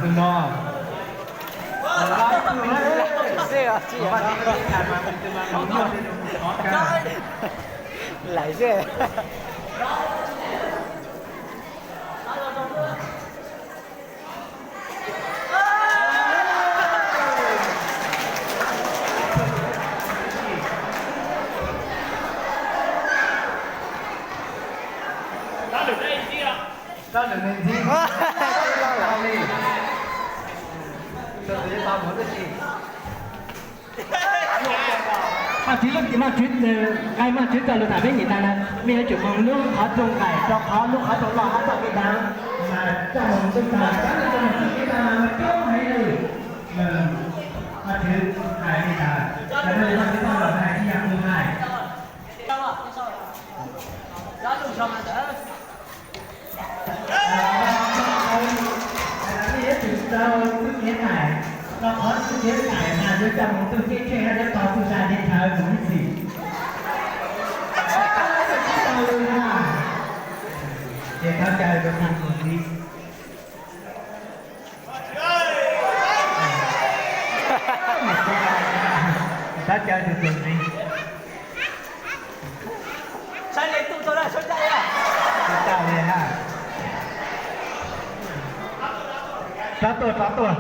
Tus no. Laiv xwb. Rab lwm me ntxhib, rab lwm me ntxhib, rab lwm me ntxhib, tus twg tau mus tib si. Maj Tswv, Maj Tswv, nqaij Maj Tswv txoj lus tham peb nyiam tas na, mej yuav tsum moog lub qhov rooj nqaim rau qhov lub qhov rooj loj hab txoj kev daav, mas coj moog txuj tag, cov neeg coj moog txuj kev daav mas coob heev li. Maj Tswv hais li tas, Maj Tswv txoj lus hais tsis yog kuv hais. Mej yuav tsum tau txuj kev hais, rau qhov txuj kev hais mas yuav coj moog txuj kev tsheej hab yuav tog txuj sa kev chaw mus ib txhis. Tsis tau li na. Ces thov caw tus tug tus ntxiv. Thov caw tus tus ntxiv. Tsis tau li na. Rov tuaj, rov tuaj.